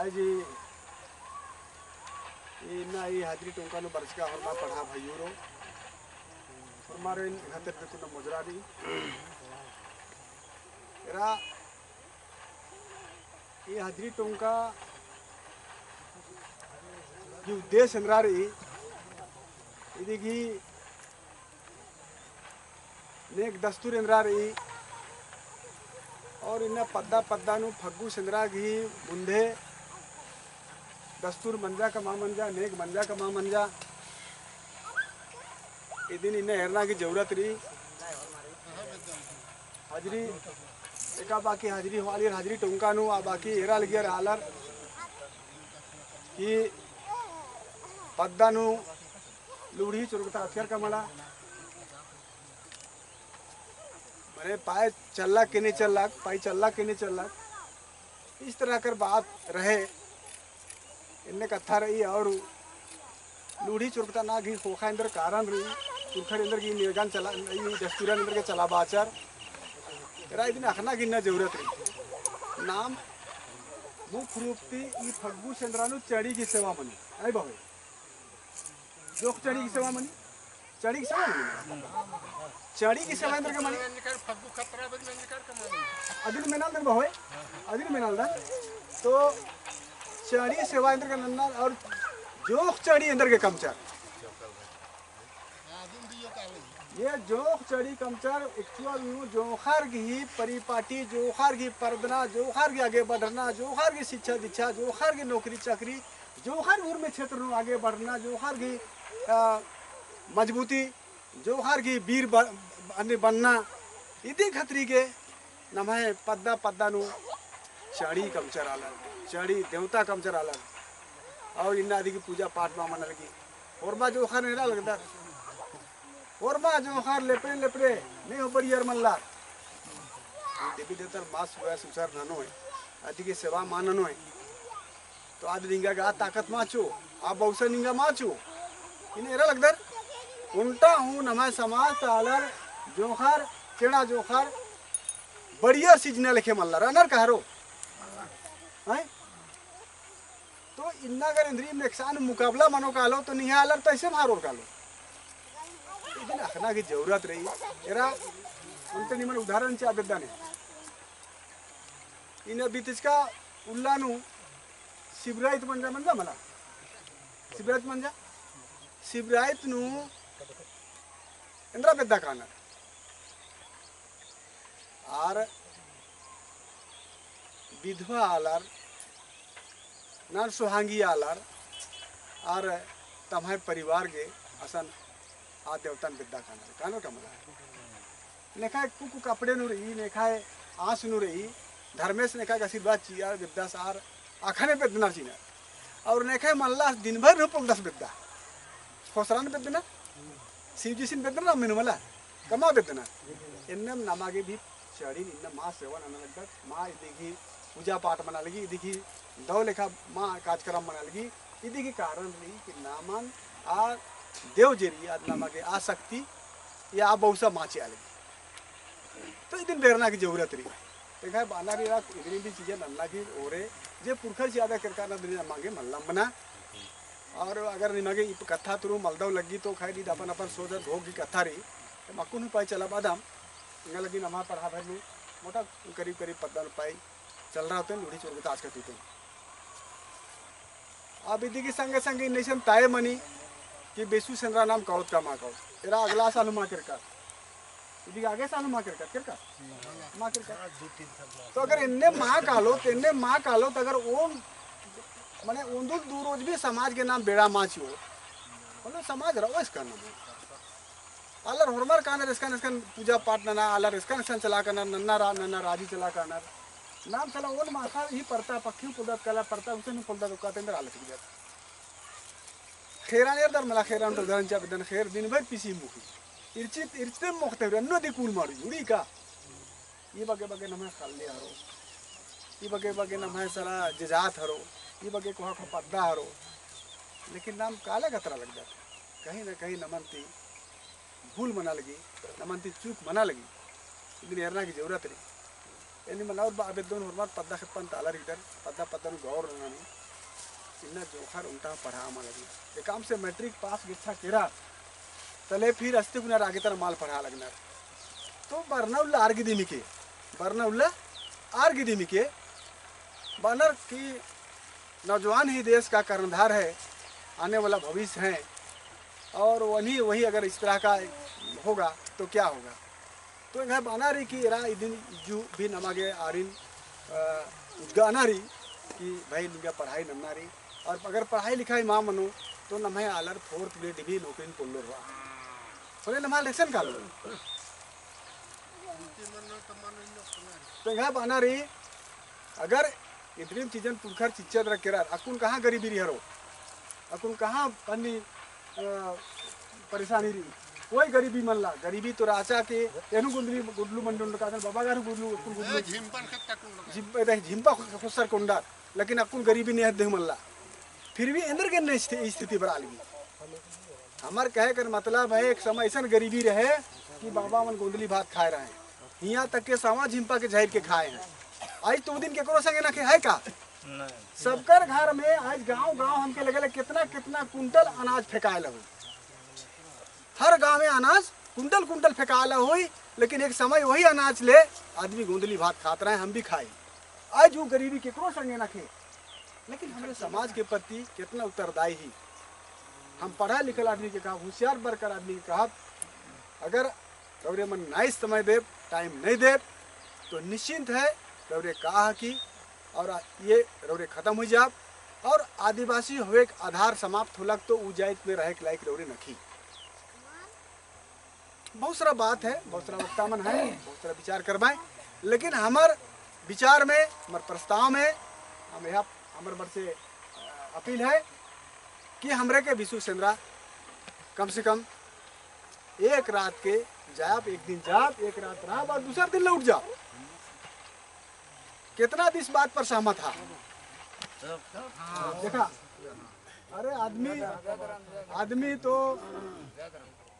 आज इना ई हाजरी टोंकानो बरसका हरमा पढ़ा भाइयोरो हमारे इन खातिर पे कोनो मुजरा री एरा ये हाजरी टोंका ये उद्देश्य इंद्रा री इदिगी नेक दस्तूर इंद्रा री और इन्ना पद्दा पद्दा नु फग्गू सिंदरा घी बुंधे दस्तूर मंजा का माँ मंजा नेक मंजा का माँ मंजा ये दिन इन्हें हेरना की जरूरत रही। हाजरी एका बाकी हाजरी वाली हाजरी टोंका नु आ बाकी हेरा लगिया हालर कि पद्दा नु लूढ़ी चुरकता अक्षर कमला अरे पाए चल्ला के नहीं चल्ला पाई चल्ला के नहीं चल्ला इस तरह कर बात रहे इनने कथा रही। और लूढ़ी चुरकता ना घी खोखा इंदर कारण रही चुरखर इंदर की निर्गान चला दस्तूरन इंदर के चला बाचार तेरा दिन अखना गिनना जरूरत रही। नाम मुख्य रूप थी ये फग्गू सेंद्रानु चढ़ी की सेवा मनी अरे बाबे जोख चढ़ी की सेवा मनी चढ़ी की सेवा मनी चढ़ी की सेवा इंद्र के मनी अधिन मेनाल दर बहोय अधिन मेनाल दर तो चढ़ी सेवा इंद्र के नन्ना और जोख चढ़ी इंद्र के कमचर ये जोख चढ़ी कमचर एक्चुअल जोखार की परिपाटी जोखार की परदना जोखार की आगे बढ़ना जोखार की शिक्षा दीक्षा जोखार की नौकरी चाकरी जोखार उर्म क्षेत्र में आगे बढ़ना जोखार की मजबूती जोखार की वीर बनना इदी खतरी के नमहे पद्दा पद्दा नु चढ़ी कमचर आलर चढ़ी देवता कमचर आलर और इन आदि की पूजा पाठ मां मन लगी और बा जोखार नहीं लगता और बा जोखार लेपरे लेपरे नहीं हो बरियर मल्ला देवी देवता मां सुया सुसार नानो है आदि की सेवा माननो है तो आदि निंगा का ताकत माचो आ बहुसा निंगा माचो इन एरा लगदर उल्टा हूँ नमाय समाज तालर जोखार चेड़ा जोखार बढ़िया सीजनल लिखे मल्ला रनर कहारो हैं तो इन्ना अगर इंद्री नुकसान मुकाबला मनो कालो तो नहीं आलर तो ऐसे मारो कालो इतने अखना की जरूरत रही एरा उनते निमन उदाहरण चे आदत दाने इन बीतिज का उल्लानु शिवराइत मंजा मंजा मला शिवराइत मंजा शिवराइत नु इंद्रा बेदा कानर आर विधवा आलार नार सुहांगी आलार आर तमाय परिवार के असन आ देवतन विद्या कानर कानर कमला नेखाय कुकु कपड़े नु रही नेखाय आंस नु रही धर्मेश नेखाय आशीर्वाद चियार विद्यास आर आखने बेदना चीना और नेखाय मल्ला दिन भर रूप दस विद्या खोसरान बेदना शिवजी सिन बेदना मिनुमला कमा बेदना इन्नम नमागे भी चढ़ी इन्ना माँ सेवा नना लगता माँ देखी पूजा पाठ मना लगी देखी दो लेखा माँ कार्यक्रम मना लगी इदी के कारण रही कि नामान आ देव जेरी आ नामागे आ शक्ति या आ बहुसा माचे आ लगी तो इदिन बेरना की जरूरत रही देखा बाना री इतनी भी चीज़ें नन्ना की ओरे जे पुरखर ज़्यादा करका ना दुनिया मांगे मल्लम बना और अगर निमागे कथा तुरु मलदव लगी तो खाई दी अपन अपन सोच भोग की कथा रही तो मकुन पाई चला बादाम इंगा लगी नमा पढ़ा भर लूँ मोटा करीब करीब पद्दा पाई चल रहा होते लूढ़ी चोर के ताज का पीते अब इदी के संगे संगे नेशन ताए मनी कि बेसु सेंद्रा नाम कौत का माँ कौत तेरा अगला साल माँ किरका इदी आगे साल माँ किरका किरका माँ किरका तो अगर इन्ने माँ कालो तो इन्ने माँ कालो तो अगर ओम माने उन्दुल दो रोज भी समाज के नाम बेड़ा माची हो बोलो समाज रहो इसका नाम आलर होरमर कानर इसका इसका पूजा पाठ नना आलर इसका इसका चला करना नन्ना रा नन्ना राजी चला करना नाम चला ओन माथा ही पड़ता पक्षी पुलदा कला पड़ता उसे नहीं पुलदा दुकाते अंदर आलत की जाता खेरान यार दर मला खेरान तो धरन चाप दन खेर दिन भर पीसी मुखी इर्चित इर्चित मुखते रन्नो दी कूल मारू उड़ी का ये बगे बगे नमः खाली हरो ये बगे बगे नमः सारा जजात हरो ये बगे कोहा को पद्दा हरो लेकिन नाम काले खतरा लग जाता कहीं ना कहीं नमनती भूल मना लगी नमनती चूक मना लगी इतनी हेरना की जरूरत नहीं। एनी मनावर आवेदन होरमार पद्दा खप्पन ताला इधर पद्दा पद्दा गौर नानी इन्ना जोखर उनटा पढ़ा मा लगी एकाम से मैट्रिक पास गिच्छा केरा तले फिर अस्ते गुना आगे तर माल पढ़ा लगना तो बरना आर्गी दिमी के बरना आर्गी दिमी के बानर की नौजवान ही देश का कर्णधार है, आने वाला भविष्य है और वही वही अगर इस तरह का होगा तो क्या होगा। तो यह बाना रही कि एरा दिन जो भी नमागे आरिन गाना रही कि भाई निका पढ़ाई नमना रही और अगर पढ़ाई लिखाई माँ मनो तो नमहे आलर फोर्थ ग्रेड भी नौकरी पोल्लो रहा थोड़े नमहा लेक्शन का लो। तो यह बाना रही अगर इतनी चीजन पुरखर चिच्चत रखेरा अकुन कहाँ गरीबी रही हरो अकुन कहाँ पन्नी परेशानी रही कोई गरीबी मन ला गरीबी तो राचा के एनु गुंदली गुडलू मंडल का बाबा गारू गुडलू अकुन गुडलू झिम्पा झिम्पा खुसर कुंडा लेकिन अकुन गरीबी नहीं है देह मन ला फिर भी अंदर के नहीं स्थिति बना ली। हमार कहे कर मतलब है एक समय ऐसा गरीबी रहे कि बाबा मन गोंदली भात खाए रहे यहाँ तक के सावा झिम्पा के झाड़ के खाए हैं। आज तो दिन केकरो संगे ना है का सबकर घर में आज गांव गांव हमके लगे कितना कितना कुंटल अनाज फेंकाए हुई हर गांव में अनाज कुंटल कुंटल फेंकाला हुई लेकिन एक समय वही अनाज ले आदमी गोंदली भात खात रहे हम भी खाए। आज वो गरीबी केकरो संगे ना खे लेकिन हमारे समाज के प्रति कितना उत्तरदायी ही हम पढ़ा लिखल आदमी के कहा होशियार बढ़कर आदमी के कहा अगर रौरे मन नाइस समय दे टाइम नहीं दे तो निश्चिंत है रौरे कहा कि और ये रौरे खत्म हो जाब और आदिवासी हुए आधार समाप्त होलक तो उ जाइत में रहे लायक रौरे नखी। बहुत सारा बात है, बहुत सारा वक्ता मन है, बहुत सारा विचार करवाए लेकिन हमार विचार में हमार प्रस्ताव में हम यहाँ हमार बर से अपील है कि हमरे के विशु सेंद्रा कम से कम एक रात के जाप एक दिन जाप एक रात रहा और दूसरा दिन लौट जाओ। कितना इस बात पर सहमत था देखा अरे आदमी आदमी तो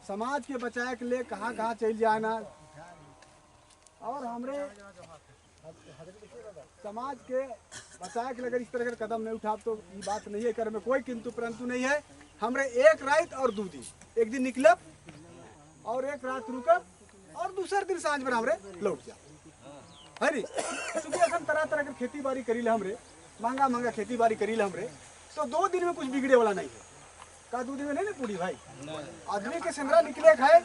समाज के बचाए के लिए कहाँ कहाँ चल जाए ना और हमरे समाज के बचाए के लिए अगर इस तरह का कदम नहीं उठा तो ये बात नहीं है कर में कोई किंतु परंतु नहीं है। हमरे एक रात और दो दिन एक दिन निकलब और एक रात रुकब और दूसरे दिन सांझ में हमरे लौट जा है नी। चूँकि अखन तरह तरह के खेती बाड़ी करी हमरे महंगा महंगा खेती बाड़ी करी हमरे तो दो दिन में कुछ बिगड़े वाला नहीं है का दो दिन में नहीं ना पूरी भाई आदमी के सेंद्रा निकले खाए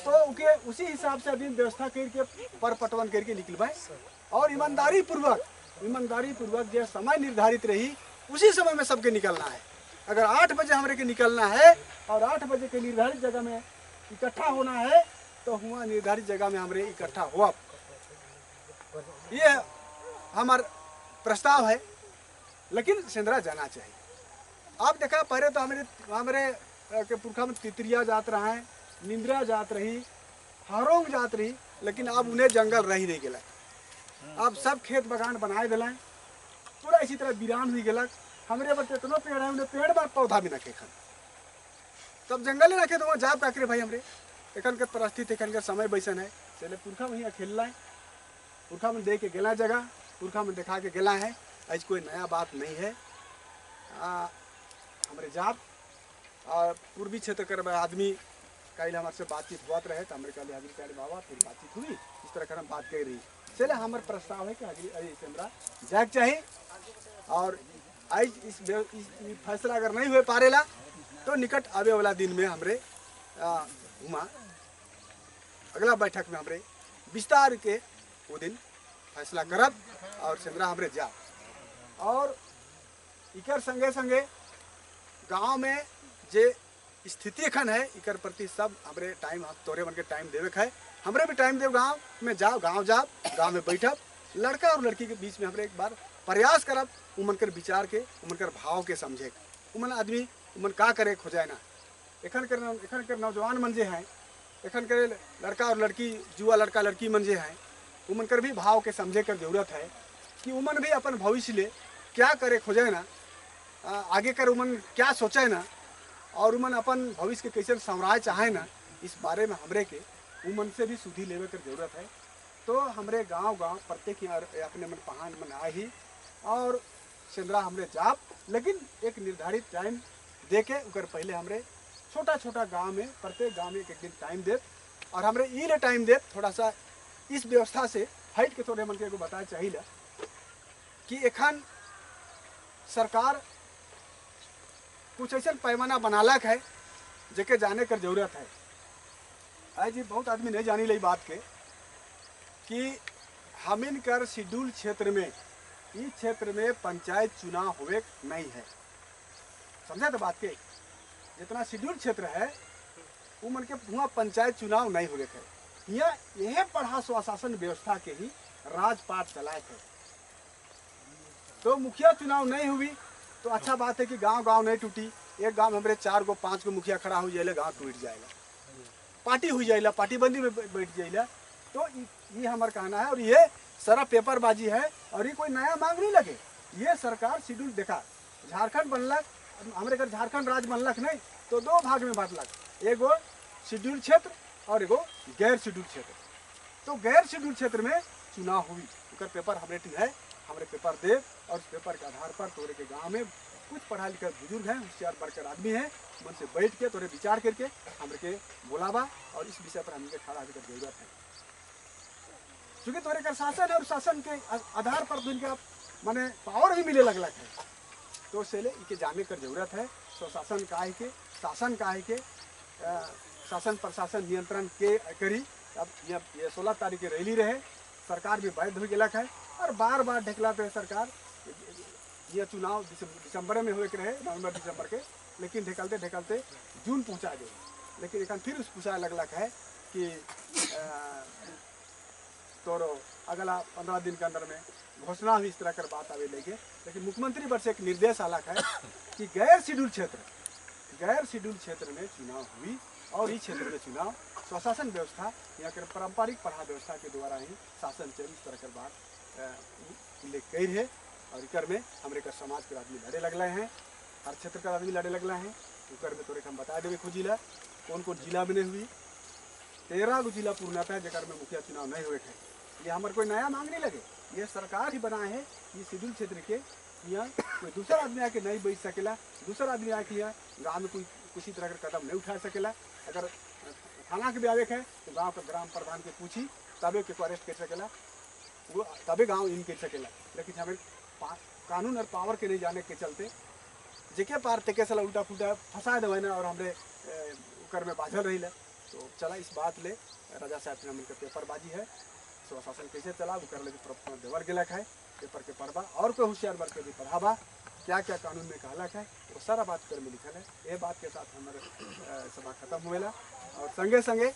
तो उके उसी हिसाब से अभी व्यवस्था करके पर पटवन करके निकल भाई और ईमानदारी पूर्वक जो समय निर्धारित रही उसी समय में सबके निकलना है। अगर 8 बजे हमरे के निकलना है और 8 बजे के निर्धारित जगह में इकट्ठा होना है तो हुआ निर्धारित जगह में हमरे इकट्ठा हुआ। ये हमार प्रस्ताव है लेकिन सेंद्रा जाना चाहिए। आप देखा पहले तो हमारे हमारे के पुरखा में तितरिया जात रहा है निंद्रा जात रही हरोंग जात रही लेकिन अब उन्हें जंगल रही नहीं गया। अब सब खेत बगान बनाए दिलाए पूरा इसी तरह वीरान हुई गलक। हमारे पर इतना पेड़ है उन्हें पेड़ पर पौधा भी रखे खन तब जंगल ही रखे तो वहाँ जाप काकरे भाई हमरे एखन के परिस्थिति एखन के समय बैसन है। चले पुरखा वहीं खेल है पुरखा में दे के गेला जगह पुरखा में दिखा के गेला है आज कोई नया बात नहीं है। हमारे जाप और पूर्वी क्षेत्र कर आदमी कल हमारे से बातचीत हुआ रहे तो हमारे कल हाजिर कर बाबा फिर बातचीत हुई इस तरह कर हम बात कर रही। चले हमारे प्रस्ताव है कि हाजिर सेंद्रा जाग चाहिए और आज इस फैसला अगर नहीं हुए पारेला तो निकट आवे वाला दिन में हमरे हुआ अगला बैठक में हमरे विस्तार के वो दिन फैसला करब और सेंद्रा हमरे जा। और इकर संगे संगे गांव में जे स्थिति एखन है इकर प्रति सब हमरे टाइम तोरे मन के टाइम देवे है हमरे भी टाइम देव गांव में जाओ गांव जाओ गांव में बैठब लड़का और लड़की के बीच में हमरे एक बार प्रयास करब उमन कर विचार के उमन कर भाव के समझे उमन आदमी उमन का करे खोजाए ना। एखन कर नौजवान मन जे हैं एखन कर लड़का और लड़की जुआ लड़का लड़की मन जे हैं उमन कर भी भाव के समझे कर जरूरत है कि उमन भी अपन भविष्य ले क्या करे खोजाए ना आगे कर उमन क्या सोचे ना और उमन अपन भविष्य के कैसे संवराए चाहे ना इस बारे में हमरे के उमन से भी सुधी लेवे कर जरूरत है। तो हमरे गांव गांव प्रत्येक अपने मन पहान मन आए ही और सेंद्रा हमरे जाप, लेकिन एक निर्धारित टाइम दे के उकर पहले हमरे छोटा छोटा गांव में प्रत्येक गांव में एक एक दिन टाइम दे और हमरे ई ले टाइम दे। थोड़ा सा इस व्यवस्था से हट के थोड़े मन के एगो बताए चाहिए कि एखन सरकार कुछ ऐसा पैमाना बनालक है जेके जाने कर जरूरत है। आज जी बहुत आदमी नहीं जानी लई बात के कि हमिन कर शेड्यूल क्षेत्र में इस क्षेत्र में पंचायत चुनाव होवे नहीं है। समझा तो बात के, जितना शेड्यूल क्षेत्र है वो मन के वहाँ पंचायत चुनाव नहीं होवे है। यहाँ यह पढ़ा स्वशासन व्यवस्था के ही राजपाट चलाए थे। तो मुखिया चुनाव नहीं हुई तो अच्छा बात है कि गांव गांव नहीं टूटी। एक गांव में हमारे 4 गो 5 गो मुखिया खड़ा हो जाए, गांव टूट जाएगा, पार्टी हो जाएगा, पार्टी बंदी में बैठ जाएगा। तो ये हमारा कहना है और ये सारा पेपरबाजी है और ये कोई नया मांग नहीं लगे। ये सरकार शेड्यूल देखा झारखंड बनलक, हमारे घर झारखंड राज्य बनलक नहीं तो 2 भाग में बांटलक, एगो शेड्यूल क्षेत्र और एगो गैर शेड्यूल क्षेत्र। तो गैर शेड्यूल क्षेत्र में चुनाव हुई, उनका पेपर हमरे टीम है, हमारे पेपर दे और उस पेपर के आधार पर तोरे के गांव में कुछ पढ़ा लिखा बुजुर्ग हैं, होशियार बढ़कर आदमी हैं, मन से बैठ के तोरे विचार करके हमरे के बोलावा और इस विषय पर हमके खड़ा होकर जरूरत है। चूँकि तोरे का शासन है और शासन के आधार पर इनका माने पावर भी मिले लगलक है, तो इसलिए इके जाने कर जरूरत है। स्वशासन काहे के, शासन काहे के, शासन प्रशासन नियंत्रण के करी। अब ये 16 तारीख के रैली रहे, सरकार भी बाध्य हो गया है और बार बार ढकलाते है सरकार। यह चुनाव दिसंबर में हुए के रहे, नवंबर दिसंबर के, लेकिन ढकलते ढकलते जून पहुँचा गए। लेकिन एक फिर उस पूछा लगलक है कि तोरो अगला 15 दिन के अंदर में घोषणा हुई, इस तरह कर बात आवे लेके। लेकिन मुख्यमंत्री पर से एक निर्देश आलक है कि गैर शेड्यूल क्षेत्र में चुनाव हुई और इस क्षेत्र में चुनाव स्वशासन व्यवस्था या फिर पारंपरिक पढ़ा व्यवस्था के द्वारा ही शासन चल, इस तरह कर बात उल्लेख कई है। और इकर में हमारे का समाज के आदमी लड़े लगल हैं, हर क्षेत्र का आदमी लड़े लगल हैं। उकर में तोरे हम बता देवे खोजिला कौन कौन जिला में नहीं हुई, 13 गो जिला पूर्णतः है जकर में मुखिया चुनाव नहीं हुए थे। ये हमारे कोई नया मांग नहीं लगे, ये सरकार ही बनाए है। ये शेड्यूल क्षेत्र के यहाँ कोई दूसरा आदमी आके नहीं बैठ सकेला, दूसरा आदमी आके यहाँ गाँव में कोई किसी तरह का कदम नहीं उठा सकेला। अगर थाना के भी आवे है तो गाँव के ग्राम प्रधान के पूछी तबे के अरेस्ट कर सकेला, वो तबे गाँव इन कर सकेला। लेकिन हमें कानून और पावर के नहीं जाने के चलते जेके पार तेके साला उल्टा फुल्टा फंसा दे ना और हमरे उकर में बाझल रही है। तो चला इस बात ले राजा साहब ने मिलकर पेपरबाजी है, स्वशासन कैसे चला उकर ले देवल गलक है पेपर के पढ़बा और कोई होशियार वर्ग के भी पढ़ाबा, क्या क्या कानून में कहलक है वो सारा बात कर में लिखल है। ये बात के साथ हमारे सभा खत्म हुएला और संगे संगे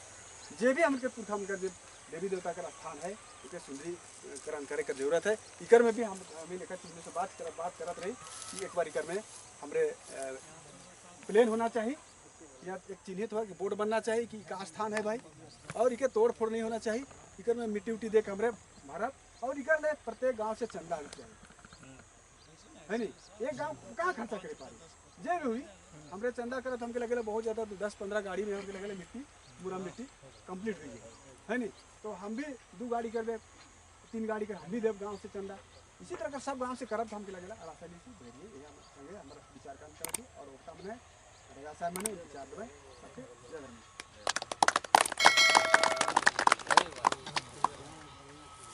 जे भी हमके पुरखा कर देवी देवता का स्थान है इके सुंदरीकरण करे के जरूरत है। इकर में भी हम हमें लेकर चीज़ों से बात करत रही कि एक बार इकर में हमरे प्लेन होना चाहिए या एक चिन्हित हो कि बोर्ड बनना चाहिए कि का स्थान है भाई, और इके तोड़ फोड़ नहीं होना चाहिए। इकर में मिट्टी उट्टी देख हमरे भरत और इकर ले प्रत्येक गाँव से चंदा होना चाहिए, है नहीं? एक गाँव कहाँ खर्चा करे पारी जे भी हुई हमरे चंदा करत हमके लगे बहुत ज़्यादा तो 10-15 गाड़ी में हमके लगे मिट्टी पूरा मिट्टी कंप्लीट हुई है नहीं? तो हम भी 2 गाड़ी कर दे 3 गाड़ी कर हम भी देव गाँव से चंदा, इसी तरह का सब गाँव से करब हमके लगेला आसानी से भेजिए। ये संगे हमारा विचार काम करत और ओकरा मने राजा साहब मने विचार देबै सबके। जय धर्म।